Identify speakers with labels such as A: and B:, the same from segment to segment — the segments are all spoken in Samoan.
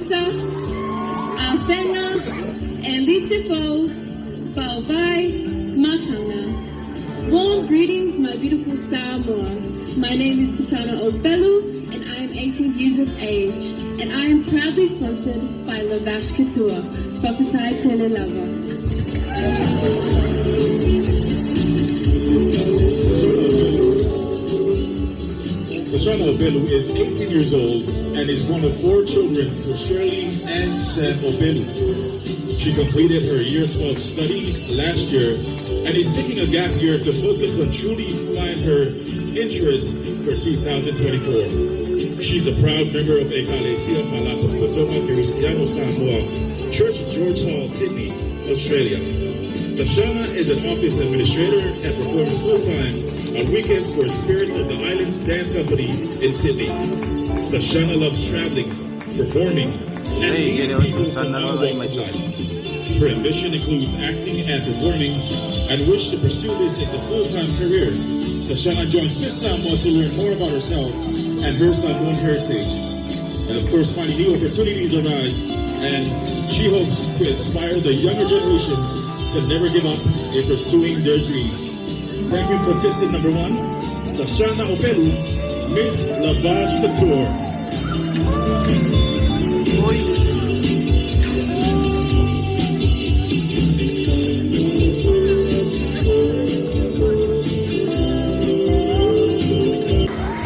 A: Uta, Afega, Elisifo, Faovai, Matanga. Warm greetings, my beautiful Samoa. My name is Tashana Opelu, and I am 18 years of age, and I am proudly sponsored by Lavash Couture, Fafatai Tele Lava.
B: Tashana Opelu is 18 years old and is one of four children to Shirley and Sam Opelu. She completed her Year 12 studies last year and is taking a gap year to focus on truly find her interests for 2024. She's a proud member of Ekalesia Falapotopotoga Kerisiano Samoa, Church George Hall, Sydney, Australia. Tashana is an office administrator and performs full-time on weekends for Spirit of the Islands Dance Company in Sydney. Tashana loves traveling, performing, and
C: Hey,
B: meeting
C: get
B: people from
C: it.
B: all walks of life. Her ambition includes acting and performing and wish to pursue this as a full-time career. Tashana joins Miss Samoa to learn more about herself and her Samoan heritage. And of course, finding new opportunities arise, and she hopes to inspire the younger generations to never give up in pursuing their dreams. Thank you, contestant number one, Tashana Opelu, Miss Lavage Couture.
C: Uy.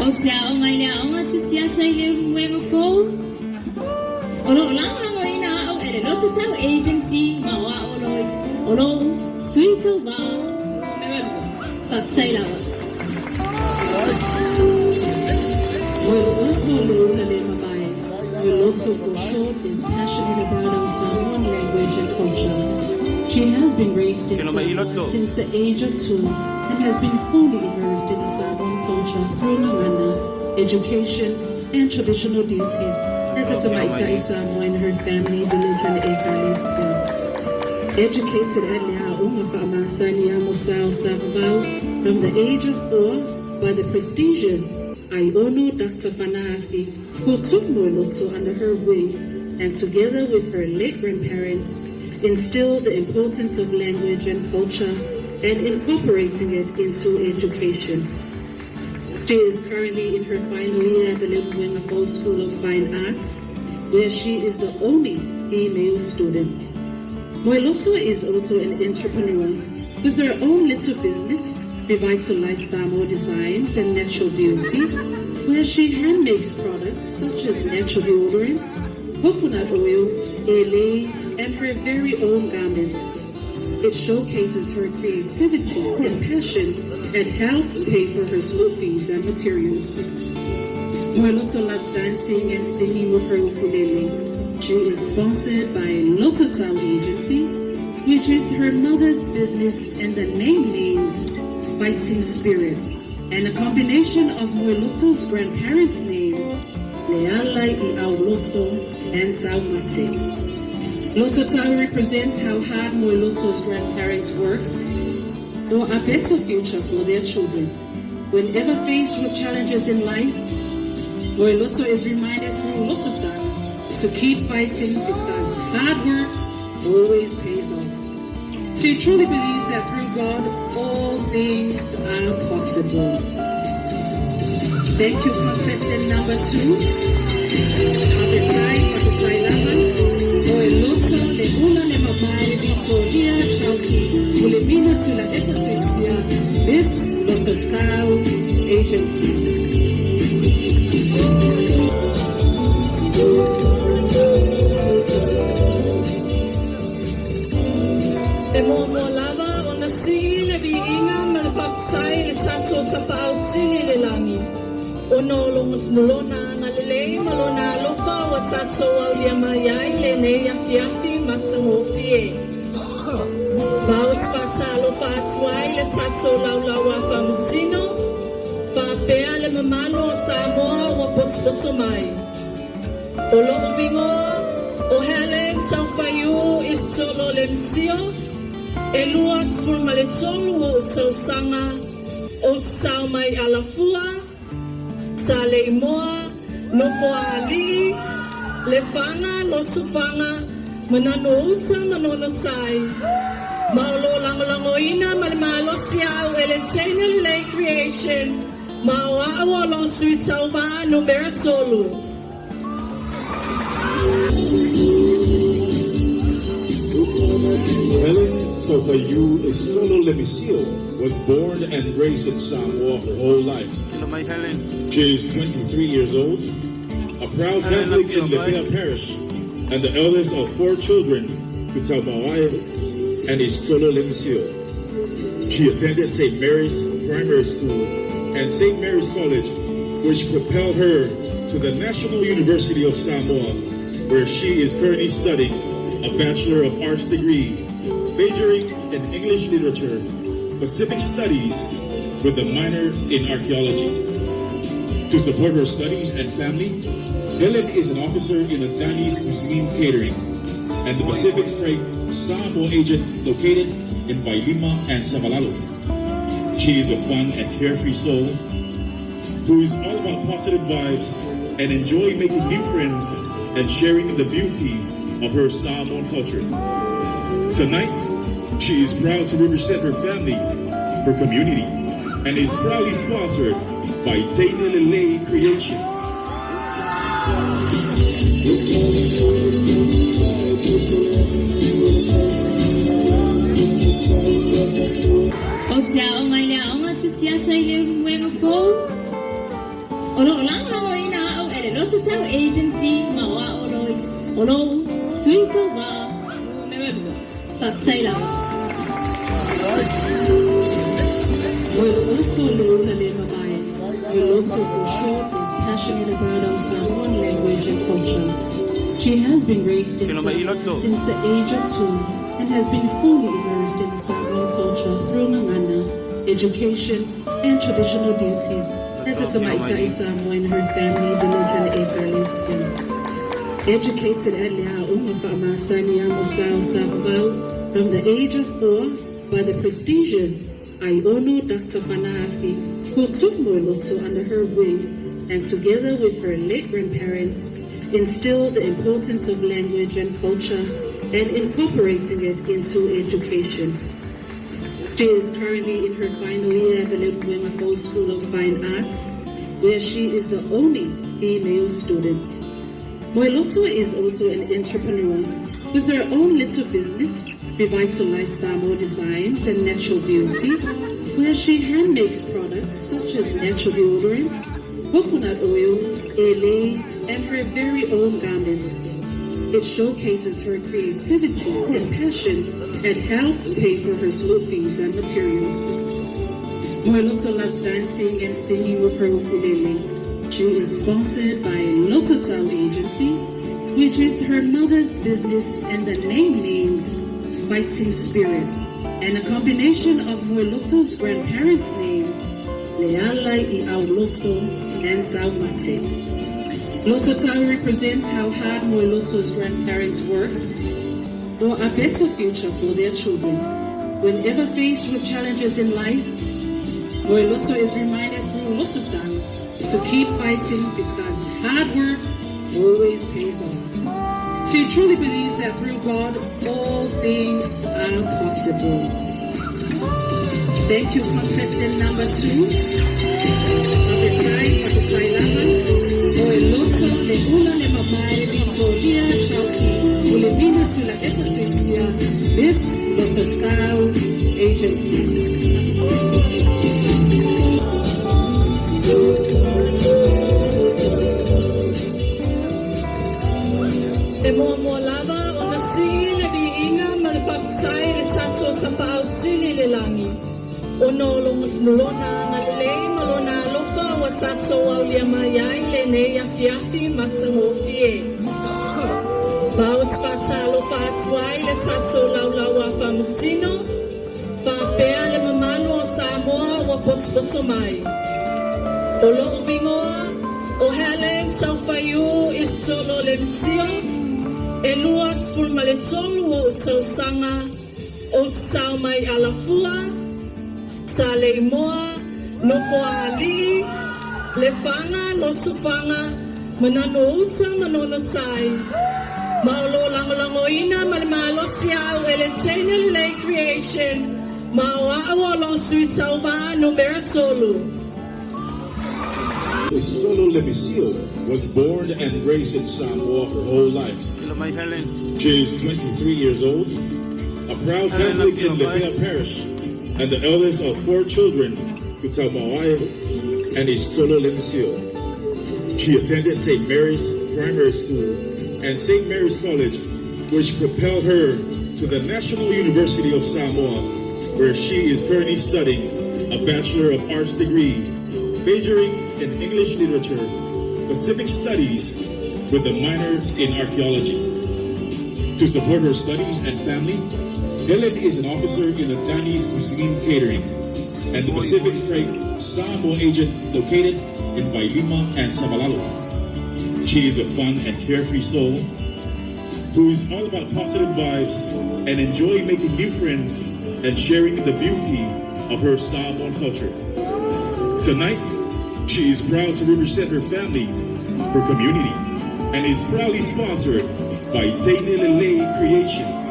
A: O te aonga i le aonga tusi ata i le uluega fou. O loo lagolagoina au e le Lototau Agency ma o a'u o lou sui tauvā numera lua. Faafetai lava.
D: Moeloto Leula Le Mamae. Moeloto for short is passionate about our Samoan language and culture. She has been raised in
C: Kino
D: Samoa
C: mailot to.
D: Since the age of 2 and has been fully immersed in the Samoan culture through Gagana, education, and traditional duties as a Tamaitai Samoa in her family village and Ekalesia. Educated at Lea'oga Fa'amasani Mosao Savavau from the age of 4 by the prestigious Aiono Dr. Fanahafi, who took Moeloto under her wing and, together with her late grandparents, instilled the importance of language and culture and incorporating it into education. She is currently in her final year at the Leulumoega School of Fine Arts, where she is the only female student. Moeloto is also an entrepreneur with her own little business, Revitalize Samoa Designs and Natural Beauty, where she hand makes products such as natural deodorants, coconut oil, ele, and her very own garments. It showcases her creativity and passion and helps pay for her school fees and materials. Moeloto loves dancing and singing with her ukulele. She is sponsored by Lototau Agency, which is her mother's business, and the name means fighting spirit, and a combination of Moeloto's grandparents' name, Leala Auloto and Taumate. Lototau represents how hard Moeloto's grandparents worked for a better future for their children. Whenever faced with challenges in life, Moeloto is reminded through Lototau to keep fighting because hard work always pays off. She truly believes that through God, all things are possible. Thank you, contestant number two. Faafetai, faafetai lava. Moeloto Leula Le Mamae Victoria Chelsea Mulemina Tula Eka Miss Lototau Agency.
E: E muamua lava ona sii le viiga ma le faafetai i le tatou Tapaau Sili i le lagi, ona o Lona agalelei ma Lona alofa ua tatou aulia mai ai lenei afiafi matagofie. Ma ou te faatalofa atu ai i le tatou laulau a faamasino, faapea le mamalu o Samoa ua potopoto mai. O lou igoa o Helen Taufaiu Isitolo Lemsio, e 23 ou tausaga, ou te sao mai Alafua, Saleimoa, Nofoaalii. Lefaga, Lotofaga, Manono-Uta, Manono-Tai. Ma o lo o lagolagoina ma le malosiaʻau e le Teine Lelei Creation ma o a'u o lou sui tauva numera tolu.
B: Helen Taufaiu Isitolo Lemisio was born and raised in Samoa her whole life.
C: Kila mai Helen.
B: She is 23 years old, a proud
C: Helen
B: Catholic in
C: Apia mai.
B: Lepea Parish, and the eldest of four children to Taumauai and Isitolo Lemisio. She attended St. Mary's Primary School and St. Mary's College, which propelled her to the National University of Samoa, where she is currently studying a Bachelor of Arts degree, majoring in English Literature, Pacific Studies, with a minor in Archaeology. To support her studies and family, Helen is an officer in the Chinese Cuisine Catering and the Pacific Freight Samoa agent located in Vailima and Savalalo. She is a fun and carefree soul who is all about positive vibes and enjoy making new friends and sharing the beauty of her Samoan culture. Tonight, she is proud to represent her family, her community, and is proudly sponsored by Teine Lelei Creations.
A: Ou te aoga i le aoga Tusiata i Leulumoega Fou. O lo o lagolagoina a'u e le Lototau Agency ma o a'u o lou sui tauva numera lua. Faafetai lava.
D: Moeloto Leula Le Mamae, Moeloto for short, is passionate about our Samoan language and culture. She has been raised in
C: Kilo mai
D: Samoa
C: iloto.
D: since the age of 2 and has been fully immersed in the Samoan culture through Gagana, education, and traditional duties as a Tamaitai Samoa in her family village and Ekalesia. Educated at Lea'oga Fa'amasani Mosao Sa'avau from the age of 4 by the prestigious Aiono Dr. Fanaafi, who took Moeloto under her wing and together with her late grandparents instilled the importance of language and culture and incorporating it into education. She is currently in her final year at the Leulumoega Fou School of Fine Arts, where she is the only female student. Moeloto is also an entrepreneur with her own little business, Revitalize Samoa Designs and Natural Beauty, where she hand makes products such as natural deodorants, coconut oil, ele, and her very own garments. It showcases her creativity and passion and helps pay for her school fees and materials. Moeloto loves dancing and singing with her ukulele. She is sponsored by Lototau Agency, which is her mother's business, and the name means fighting spirit, and a combination of Moeloto's grandparents' name, Leala Iauloto and Taumate. Lototau represents how hard Moeloto's grandparents worked for a better future for their children. Whenever faced with challenges in life, Moeloto is reminded through Lototau to keep fighting because hard work always pays off. She truly believes that through God, all things are possible. Thank you, contestant number 2. Faafetai, faafetai lava. Moeloto Leula Le Mamae Victoria Chelsea Ulemina Tula Epa Miss Lototau Agency.
E: E muamua lava ona sii le viiga ma le faafetai i le tatou Tapaau Sili i le lagi, ona o lona agalelei ma lona alofa ua tatou aulia mai ai lenei afiafi matagofie. Ma ou te faatalofa atu ai i le tatou laulau a faamasino, faapea le mamalu o Samoa ua potopoto mai. O lou igoa, o Helen Taufaiu Isitolo Lemisio, e 23 ou tausaga, ou te sao mai Alafua, Saleimoa, Nofoaali'i, Lefaga, Lotofaga, Manono Uta, Manono Tai. Ma o lo o lagolagoina ma le malosiaʻau e le Teine Lelei Creation, ma o a'u o lou sui tauvā numera tolu.
B: Solo Lemisio was born and raised in Samoa her whole life.
C: Kila mai Helen.
B: She is 23 years old, a proud
C: Helen,
B: Catholic in
C: Kila mai.
B: Lepea Parish, and the eldest of four children to Taumauai and Solo Lemisio. She attended St. Mary's Primary School and St. Mary's College, which propelled her to the National University of Samoa, where she is currently studying a Bachelor of Arts degree, majoring in English Literature, Pacific Studies, with a minor in Archaeology. To support her studies and family, Helen is an officer in the Danny's Cuisine Catering and the Pacific Freight Samoa agent located in Vailima and Savalalo. She is a fun and carefree soul who is all about positive vibes and enjoy making new friends and sharing the beauty of her Samoan culture. Tonight, she is proud to represent her family, her community, and is proudly sponsored by Teine Lelei Creations.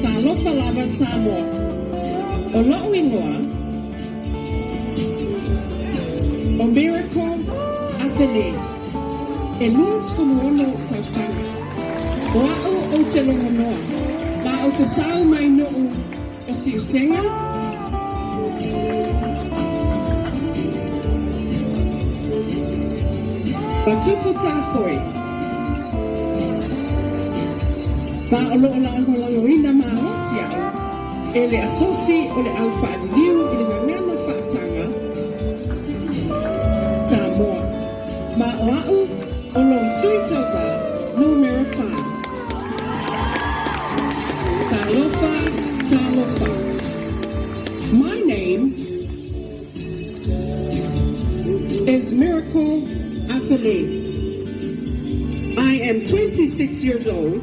F: Talofa lava Samoa. O lo'u igoa, o Miracle Afele. E 26 tausaga. O a'u ou te logonoa. Ma ou te sao mai nuu o Siusega. Ma Tufutafoe. Ma o loo lagolagoina malosi a'u e le Asosi o le Au Faaliliu i le Gagana Faataga Samoa. Ma o a'u o lou sui tauvā numera 4. Talofa, talofa. My name is Miracle Afele. I am 26 years old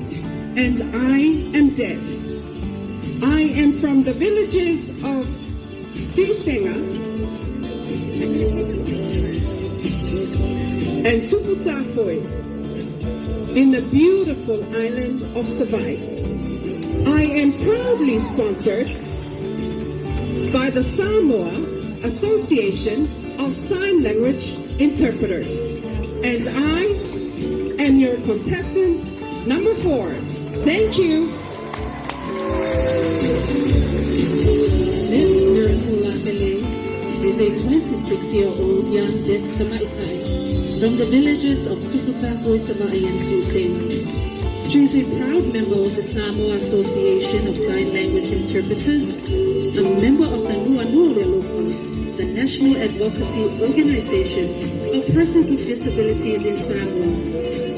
F: and I am deaf. I am from the villages of Siusega and Tufutafoe in the beautiful island of Savai'i. I am proudly sponsored by the Samoa Association of Sign Language Interpreters. And I am your contestant number 4. Thank you.
D: Miss Miracle Afele is a 26-year-old young deaf Tamaitai from the villages of Tufutafoe, Savai'i and Siusega. She is a proud member of the Samoa Association of Sign Language Interpreters, a member of the Nuuanu Le Alofa, the National Advocacy Organization of Persons with Disabilities in Samoa,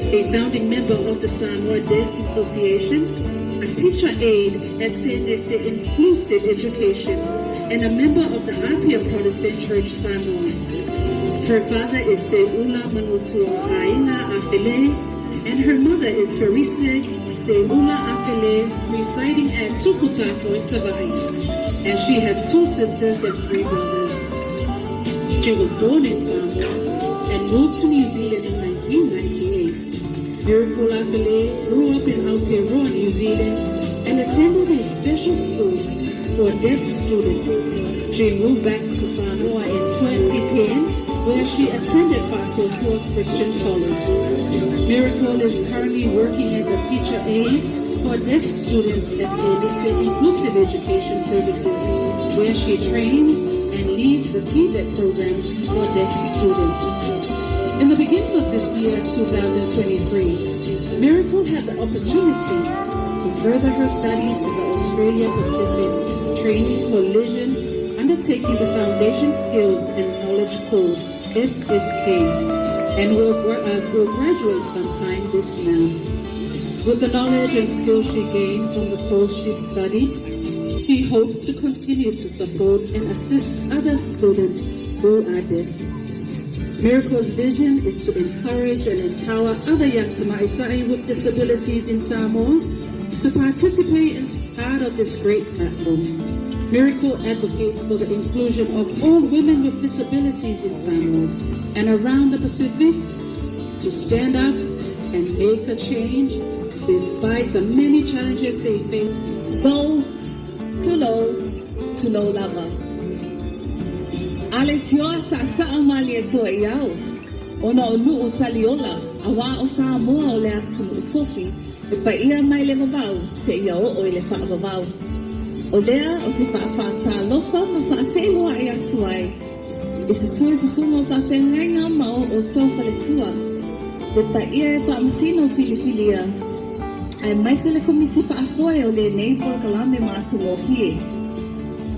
D: a founding member of the Samoa Deaf Association, a teacher aide at CNS Inclusive Education, and a member of the Apia Protestant Church Samoa. Her father is Seula Manutua Aina Afele, and her mother is Farise Seula Afele, residing at Tufutafoe, Savai'i. And she has two sisters and three brothers. She was born in Samoa and moved to New Zealand in 1998. Miracle Afele grew up in Aotearoa, New Zealand, and attended a special school for deaf students. She moved back to Samoa in 2010, where she attended Faatoatua Christian College. Miracle is currently working as a teacher aide for deaf students at Elise Inclusive Education Services, where she trains and leads the TVET program for deaf students. In the beginning of this year, 2023, Miracle had the opportunity to further her studies in the Australia Pacific Training Coalition, undertaking the Foundation Skills and Knowledge course, FSK, and will graduate sometime this month. With the knowledge and skills she gained from the course she studied, she hopes to continue to support and assist other students who are deaf. Miracle's vision is to encourage and empower other young Tamaitai with disabilities in Samoa to participate in part of this great platform. Miracle advocates for the inclusion of all women with disabilities in Samoa and around the Pacific to stand up and make a change despite the many challenges they face.
E: Tulou, tulou, tulou lava. A leitioa saasaa malie tua i au, ona o nuu taliola, auā o Samoa o le atunuu tofi, e paia mai le vavau seia oo i le faavavau. O lea ou te faafaatalofa ma faafeiloai atu ai i Susu i susuga o faafeagaiga ma o outou faletua, le paia e faamasino filifilia, aemaise le Komiti Faafoe o lenei polokalame matagofie.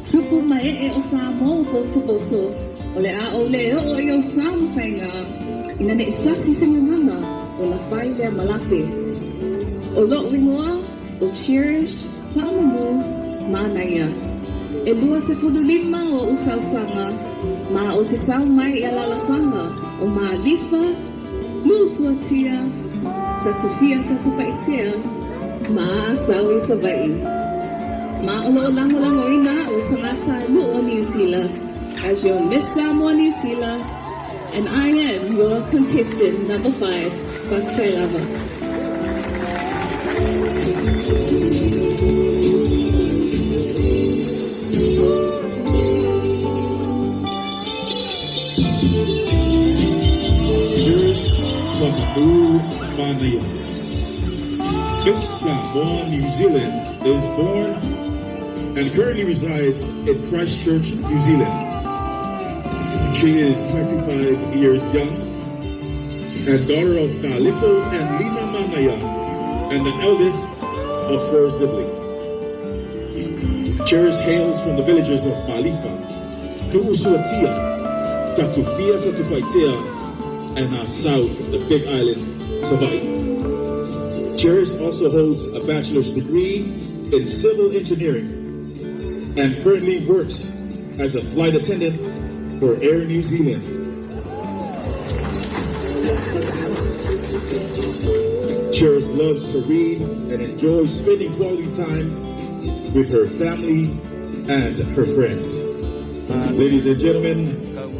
E: Tupu ma ee o Samoa ua potopoto, o le a ou le oo i ou sa ma faiga, ina ne i sasi se gagana ona fai lea ma lape. O lo'u igoa o Cherish Fa'amamu Manaia. E 25 o'u tausaga, ma ou te sau mai i alalafaga o Malifa, Nu'usuatia, Satufia Satupaitea, ma Asau i Savai'i. Ma o lo'o lagolagoina a'u e tagata nu'u o Niu Sila as your Miss Samoa New Sila and I am your contestant number 5, Faafetai lava.
B: Cherish Fa'amamu Manaia. Miss Samoa New Zealand is born and currently resides in Christchurch, New Zealand. She is 25 years young and daughter of Kalipo and Lina Manaia and the eldest of four siblings. Cherish hails from the villages of Malifa, Tu'usuatia, Tatufia Satupaitea, and Asau from the Big Island, Savai'i. Cherish also holds a bachelor's degree in civil engineering and currently works as a flight attendant for Air New Zealand. Cherish loves to read and enjoys spending quality time with her family and her friends. Ladies and gentlemen,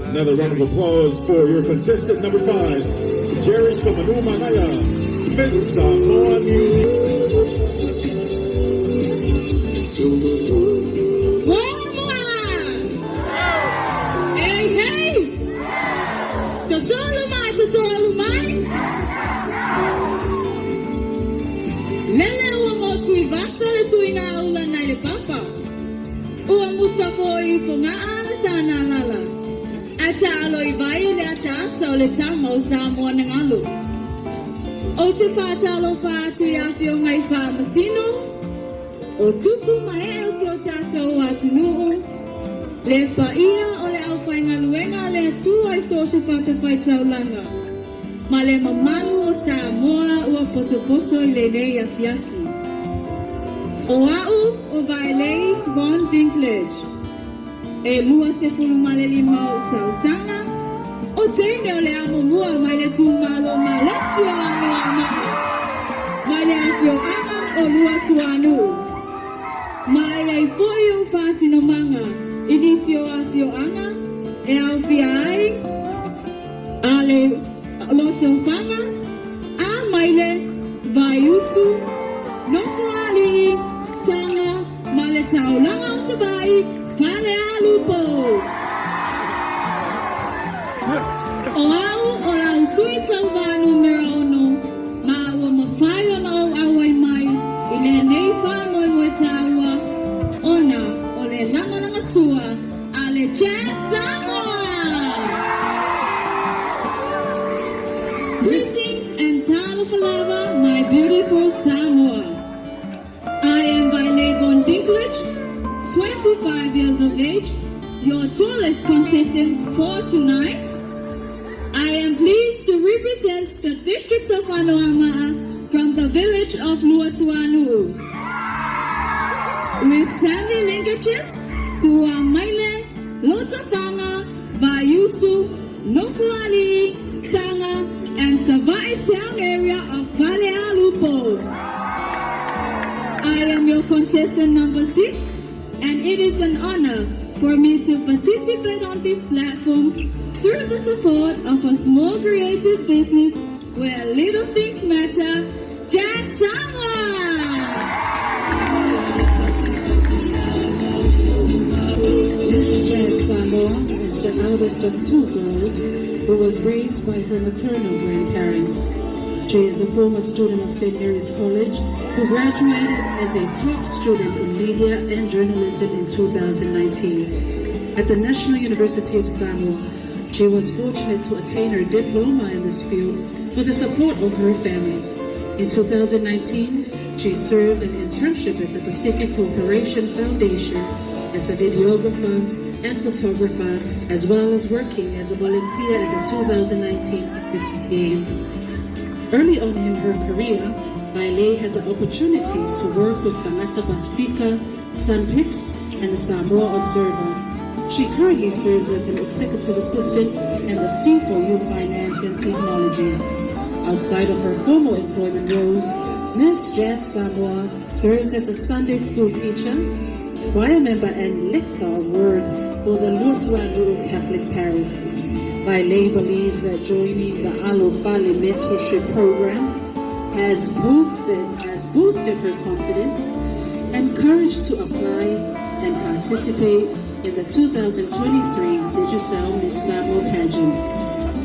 B: another round of applause for your contestant number 5, Cherish Fa'amamu Manaia, Miss Samoa New Zealand.
A: Moa! Hey, hey! Totolo mai, totolo mai! Lele ua motu i vasa le suiga ula nai le papa. Ua musa foi i fogaa le sana lala. Ae taalo i vai le ataata o le tama o Samoa na galu. Ou te faatalofa atu i afioga i faamasino, o tupu ma ee o si o tatou atunuu, le paia o le aufaigaluega a le Atua i so o se fatafaitaulaga, ma le mamalu o Samoa ua potopoto i lenei afiafi. O a'u o Vaelei Von Dinklage. E 25 o'u tausaga, o teine o le amomua mai le itumalo malosi o Anoamaa, mai le afioaga o Luatuanuu. Ma e i ai foi o'u faasinomaga i nisi o afioaga e aofia ai a le Lotofaga, Amaile, Vaiusu, Nofoalii, Taga ma le taulaga o Savaii, Falealupo. O a'u o lau sui tauvā numera 6, ma ua mafai ona ou auai mai i lenei faamoemoe taua ona o le lagolagasua a le Jet Samoa. Greetings and talofa lava, my beautiful Samoa. I am Vailei Von Dinklage, 25 years of age, your tallest contestant for tonight. I am pleased to represent the district of Anoamaa from the village of Luatuanu'u. With family linkages to Amaile, Lotofaga, Vaiusu, Nofoalii, Taga, and Savaii's town area of Falealupo. I am your contestant. contestant number 6, and it is an honor for me to participate on this platform through the support of a small creative business where little things matter, Jack Samoa!
D: Miss Jad Samoa is the eldest of 2 girls who was raised by her maternal grandparents. She is a former student of St. Mary's College who graduated as a top student in media and journalism in 2019. At the National University of Samoa, she was fortunate to attain her diploma in this field with the support of her family. In 2019, she served an internship at the Pacific Corporation Foundation as a videographer and photographer, as well as working as a volunteer at the 2019 African Games. Early on in her career, Vailea had the opportunity to work with Tagata Pasifika, Sunpix, and the Samoa Observer. She currently serves as an executive assistant in the C4U Finance and Technologies. Outside of her formal employment roles, Ms. Jad Samoa serves as a Sunday school teacher, choir member, and lector of word for the Luatuanu'u Catholic Parish. Vailea believes that joining the Alo Fale mentorship program has boosted her confidence and courage to apply and participate in the 2023 Digicel Miss Samoa pageant,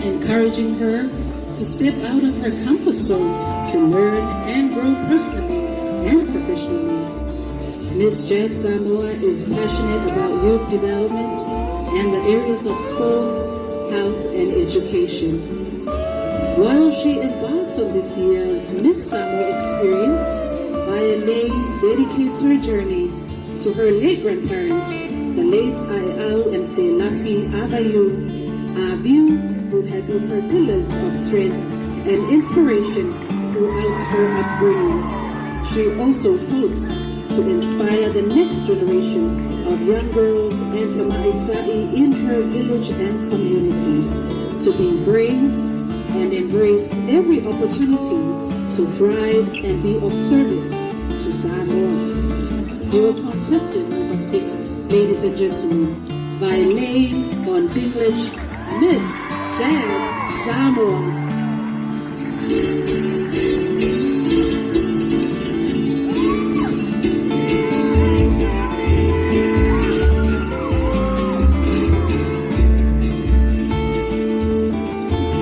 D: encouraging her to step out of her comfort zone to learn and grow personally and professionally. Miss Jad Samoa is passionate about youth development and the areas of sports, health, and education. While she embarks on this year's Miss Samoa experience, Vailea dedicates her journey to her late grandparents, the late Aiau and Selapi Avayu, Aviu, who had been her pillars of strength and inspiration throughout her upbringing. She also hopes to inspire the next generation of young girls and tamaitai in her village and communities to be brave and embrace every opportunity to thrive and be of service to Samoa. Your contestant number 6, ladies and gentlemen, Vailea von Dinklage, Miss Jazz Samoa.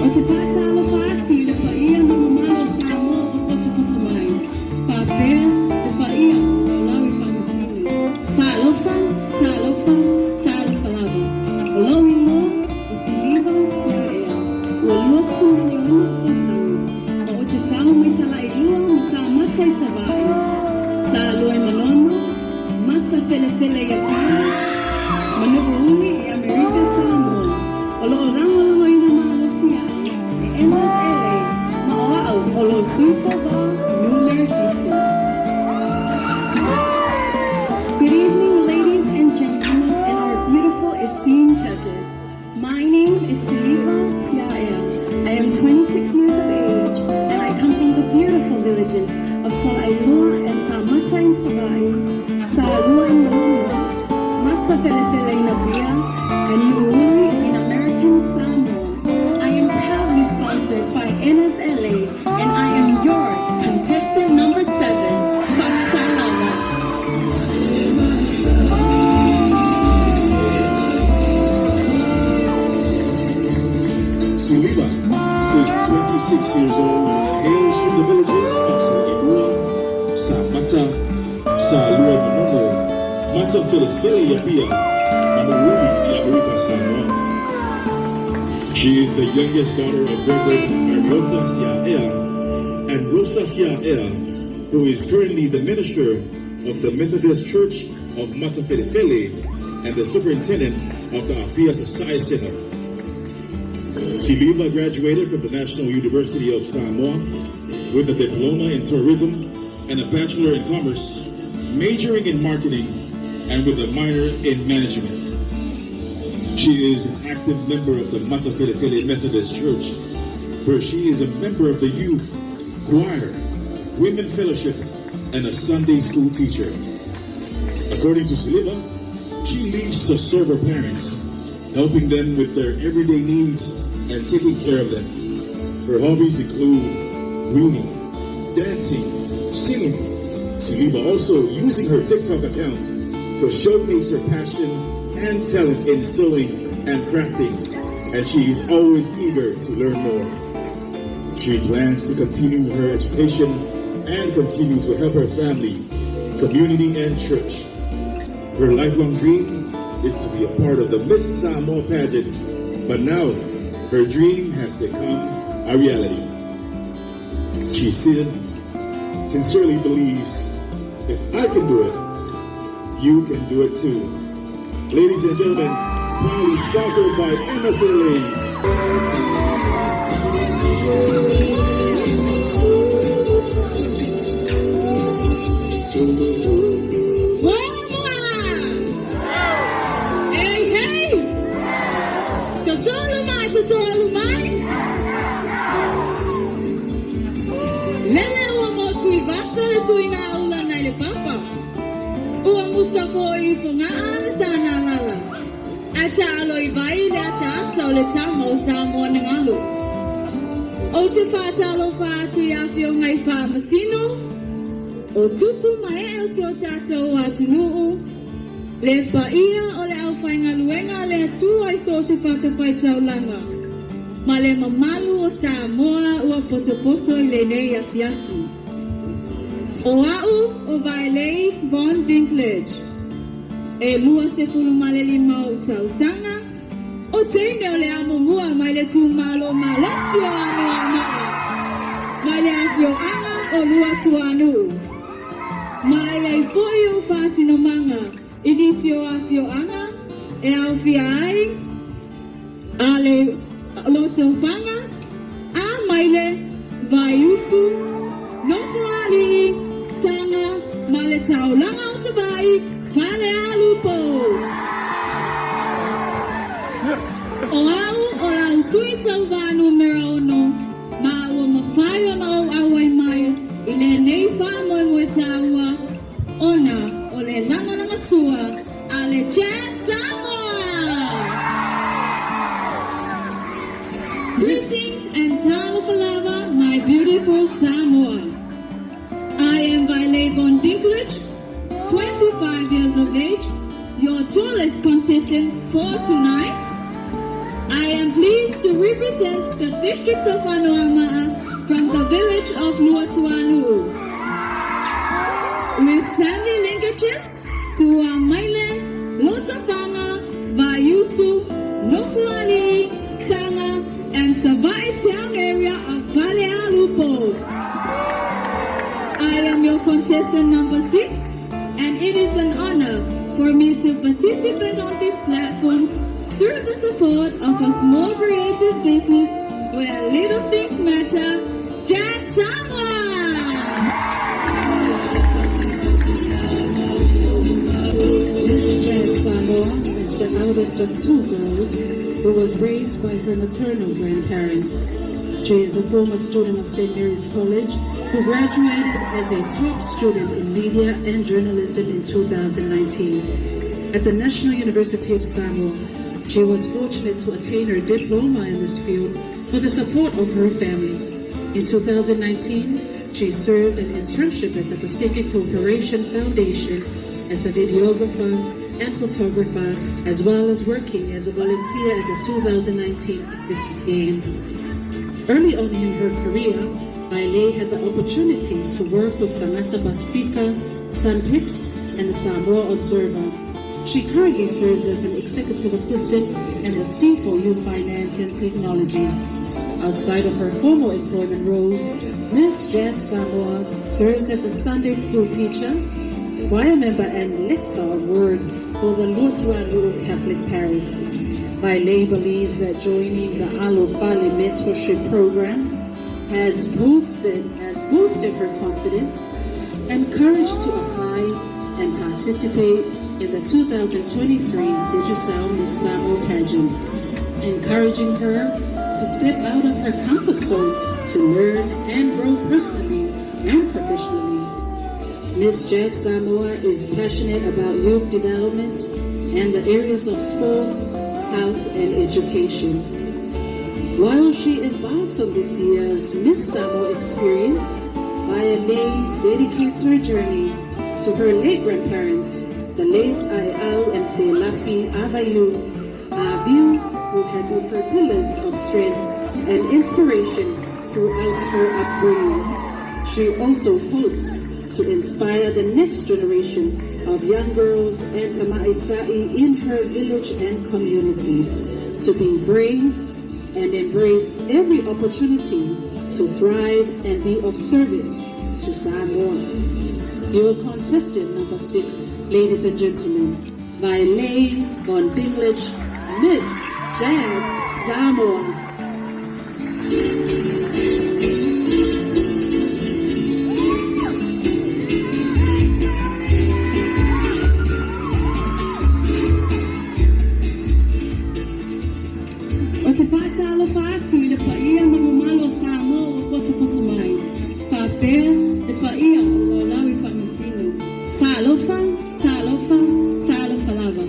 E: O te whātālofa atu i le paia ma mamalu o Samoa o potopoto mai. Whāpea, le paia o lau i whamasino. Tālofa, tālofa, tālofa lava. O lau ingoa, o Siliva Siaea. Ua 26 tausaga. Ma o te sao mai Salailua ma Samata i Savaii. Sa lua i Manono, Mata Felefele i Apia, ma Nu'uuli i Amerika Samoa. O loo lagolagoina malosi au e NFLA ma o au o lou sui tauvā numera 7. Good evening, ladies and gentlemen, and our beautiful esteemed judges. My name is Siliva Siaea. I am 26 years of age, and I come from the beautiful villages of Sala'ilua and Samata in Savaii, Sa'alua in Manono, Matsa Felefele in Apia, and Nu'uuli in American Samoa. I am proudly sponsored by NFLA, and I am your contestant number 7, Faftai Lava.
B: Siliva is 26 years old and hails from the villages of Sala'ilua, Samata, Sa'alua Manono, Mata Felefele Apia, Manu'uli i Amerika Samoa. She is the youngest daughter of Reverend Mariota Siaea and Rosa Siaea, who is currently the minister of the Methodist Church of Mata Felefele and the superintendent of the Apia Society Center. Siliva graduated from the National University of Samoa with a diploma in tourism and a bachelor in commerce, majoring in marketing and with a minor in management. She is an active member of the Mata Felefele Methodist Church, where she is a member of the youth choir, women fellowship, and a Sunday school teacher. According to Siliva, she leaves to serve her parents, helping them with their everyday needs and taking care of them. Her hobbies include reading, dancing, singing. Siliva also using her TikTok account to showcase her passion and talent in sewing and crafting, and she is always eager to learn more. She plans to continue her education and continue to help her family, community, and church. Her lifelong dream is to be a part of the Miss Samoa pageant, but now her dream has become a reality. She sincerely believes if I can do it, you can do it too. Ladies and gentlemen, proudly sponsored by MSLA.
A: Moa! Hey, hey! Totolu mai, totolu mai! Lele ua motu i vasa le suiga aula nai le papa. Ua musa foi i fogaa le sana lala. Ae taalo i vai le ataata o le tama o Samoa na galu. Ou te faatalofa atu i afioga i Faamasino, o tupu ma ee o si o tatou atunuu, le paia o le aufaigaluega a le Atua i so o se fatafaitaulaga, ma le mamalu o Samoa ua potopoto i lenei afiafi. O au o Vaelei Von Dinklage. E 25 ou tausaga, o teine o le amomua mai le itumalo malosi o Anoamaa, mai le afioaga o Luatuanuu. Ma e ai foi ou faasinomaga i nisi o afioaga e aofia ai a le Lotofaga, Amaile, Vaiusu, Nofoalii, Taga ma le taulaga o Savaii, Falealupo. O au o lau sui tauva numera ono, ma ua mafai ona ou auai mai i lenei faamoemoe taua ona o le lagolagasua a le Chat Samoa! Greetings and talofa lava, my beautiful Samoa. I am Vailei von Dinklage, 25 years of age, your tallest contestant for tonight. I am pleased to represent the district of Anoamaa from the village of Luatuanu'u. With family linkages to Amaile, Lotofaga, Vaiusu, Nofoalii, Taga, and Savaii's town area of Falealupo. I am your contestant number 6, and it is an honor for me to participate on this platform through the support of a small creative business where little things matter, Chat Samoa!
D: Miss Chad Samoa is the eldest of two girls who was raised by her maternal grandparents. She is a former student of St. Mary's College who graduated as a top student in media and journalism in 2019. At the National University of Samoa, she was fortunate to attain her diploma in this field with the support of her family. In 2019, she served an internship at the Pacific Cooperation Foundation as a videographer and photographer, as well as working as a volunteer at the 2019 Pacific Games. Early on in her career, Vailei had the opportunity to work with Tagata Pasifika, Sunpix, and the Samoa Observer. She currently serves as an executive assistant in the C4U Finance and Technologies. Outside of her formal employment roles, Ms. Jan Samoa serves as a Sunday school teacher, choir member, and lector of word for the Luatuanu'u Catholic Parish. Vailei believes that joining the Alo Fale mentorship program has boosted her confidence and courage to apply and participate in the 2023 Digicel Miss Samoa pageant, encouraging her to step out of her comfort zone to learn and grow personally and professionally. Miss Jad Samoa is passionate about youth development and the areas of sports, health, and education. While she embarks on this year's Miss Samoa experience, Vaialei dedicates her journey to her late grandparents, the late Aiau and Selapi Avayu Aviu, who had been her pillars of strength and inspiration throughout her upbringing. She also hopes to inspire the next generation of young girls and tamaitai in her village and communities to be brave and embrace every opportunity to thrive and be of service to Samoa. Your contestant number 6, ladies and gentlemen, Vailei von Dinglage, Miss Jazz Samoa.
E: Ou te faatalofa atu i le paia ma mamalu o Samoa ua potopoto mai, faapea le paia o Laolao i Faamasino. Talofa, talofa, talofa lava.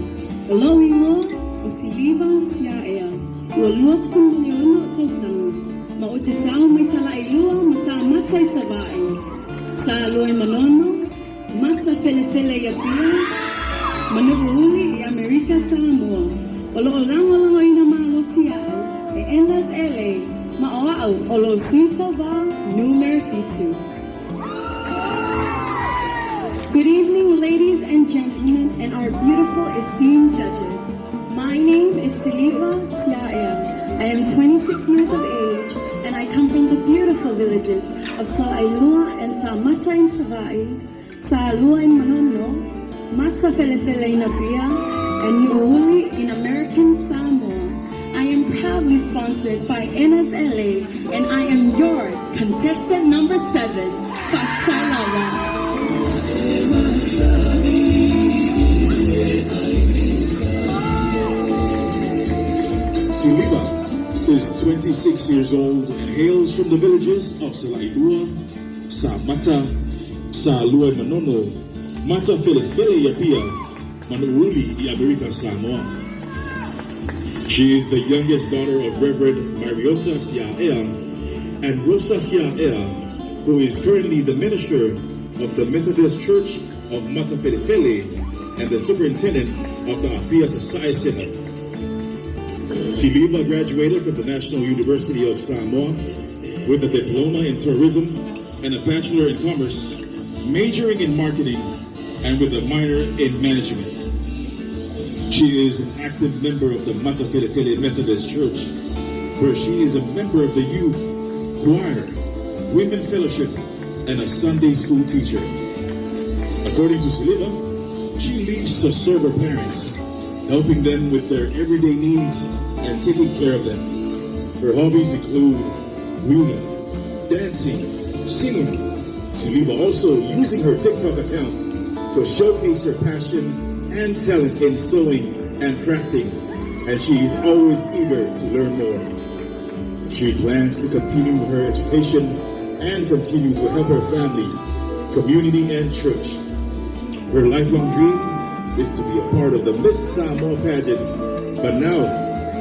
E: O lou igoa, o Siliva Siaea, ua 26 tausaga, ma ou te sao mai Salailua ma Samata i Savaii. Sa Lua i Manono, Mata Felefele i Apia, ma Nuuuli i Amerika Samoa. O loo lagolagoina malosi a'u e Enas LA ma o a'u o lou sui tauvā numera 7. Good evening, ladies and gentlemen, and our beautiful esteemed judges. My name is Siliva Siaea. I am 26 years of age, and I come from the beautiful villages of Salailua and Samata in Savaii, Saalua in Manono, Matsa Felefele in Apia, and Nuuuli in American Samoa. I am proudly sponsored by NSLA, and I am your contestant number 7, Faftai Lava.
B: Siliva is 26 years old and hails from the villages of Salailua, Samata, Saalua Manono, Mata Felefele Yapia, Manuuli i Amerika Samoa. She is the youngest daughter of Reverend Mariota Siaea and Rosa Siaea, who is currently the minister of the Methodist Church of Mata Felefele and the superintendent of the Apia Society Synod. Siliva graduated from the National University of Samoa with a diploma in tourism and a bachelor in commerce, majoring in marketing and with a minor in management. She is an active member of the Mata Felefele Methodist Church, where she is a member of the youth choir, women fellowship, and a Sunday school teacher. According to Siliva, she leaves to serve her parents, helping them with their everyday needs and taking care of them. Her hobbies include reading, dancing, singing. Siliva also using her TikTok account to showcase her passion and talent in sewing and crafting, and she is always eager to learn more. She plans to continue her education and continue to help her family, community, and church. Her lifelong dream is to be a part of the Miss Samoa pageant, but now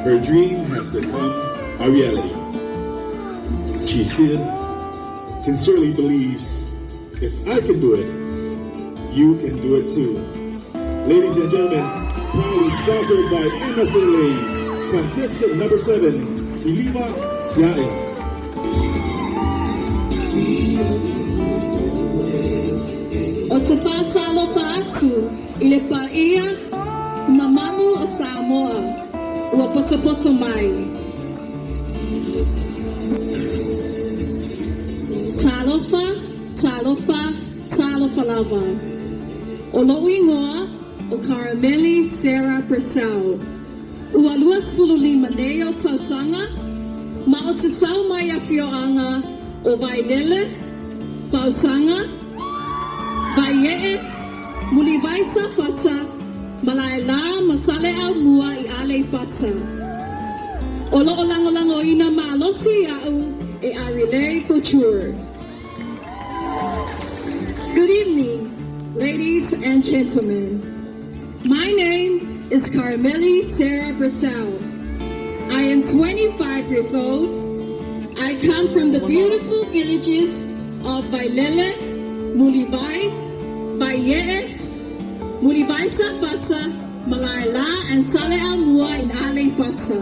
B: her dream has become a reality. She sincerely believes if I can do it, you can do it too. Ladies and gentlemen, proudly sponsored by MSLA, contestant number 7, Siliva Siae.
A: O te faatalofa atu i le paia mamalu o Samoa ua potopoto mai. Talofa, talofa, talofa lava. O lou igoa o Carameli Sarah Purcell. Ua 25 nei ou tausaga, ma ou te sao mai afioaga o Vailele, Fausaga, Vaiee, Mulivai Safata, Malaela ma Saleaaumua i Aleipata. O loo lagolagoina malosi iaʻu e Arilei Couture. Good evening. Ladies and gentlemen. My name is Karameli Sarah Purcell. I am 25 years old. I come from the beautiful villages of Vailele, Mulivai, Vaie'e, Mulivai Safata, Malaila, and Sale'amua in Aleipata.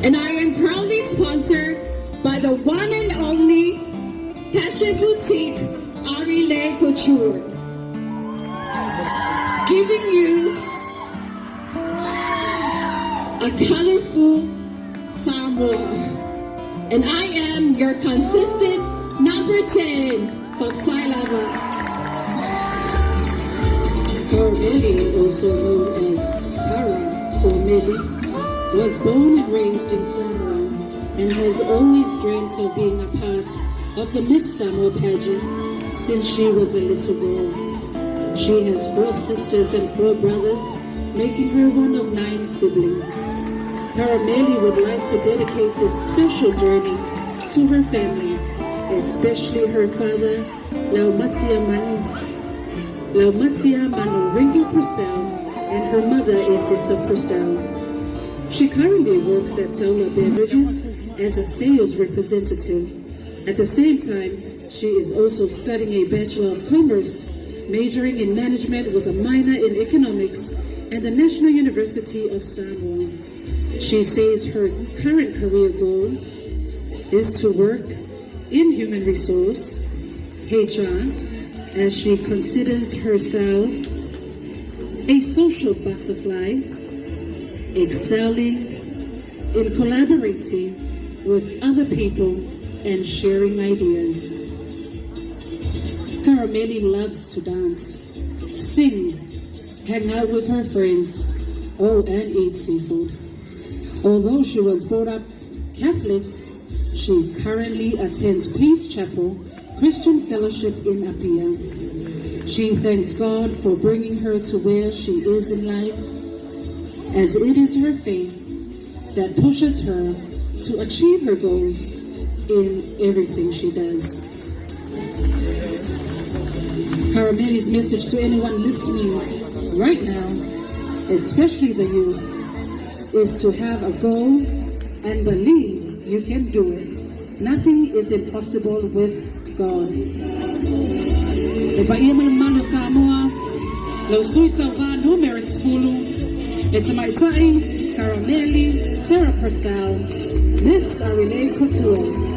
A: And I am proudly sponsored by the one and only Passion Boutique Arile Couture, giving you a colorful Samoa. And I am your consistent number 10, Papsai Lava.
D: Karameli, also known as Kara or Meli, was born and raised in Samoa and has always dreamt of being a part of the Miss Samoa pageant since she was a little girl. She has four sisters and four brothers, making her one of nine siblings. Karameli would like to dedicate this special journey to her family, especially her father, Laumatia Manu, Laumatia Manu Purcell, and her mother, Isita Purcell. She currently works at Taula Beverages as a sales representative. At the same time, she is also studying a Bachelor of Commerce, majoring in management with a minor in economics at the National University of Samoa. She says her current career goal is to work in human resource, HR, as she considers herself a social butterfly, excelling in collaborating with other people and sharing ideas. Karameli loves to dance, sing, hang out with her friends, oh, and eat seafood. Although she was brought up Catholic, she currently attends Peace Chapel Christian Fellowship in Apia. She thanks God for bringing her to where she is in life, as it is her faith that pushes her to achieve her goals in everything she does. Karameli's message to anyone listening right now, especially the youth, is to have a goal and believe you can do it. Nothing is impossible with God. E paia ma le mamalu o Samoa, lau sui tauvā numera 10, e tamaitai, Karameli, Sarah Purcell, Miss Arile Couture.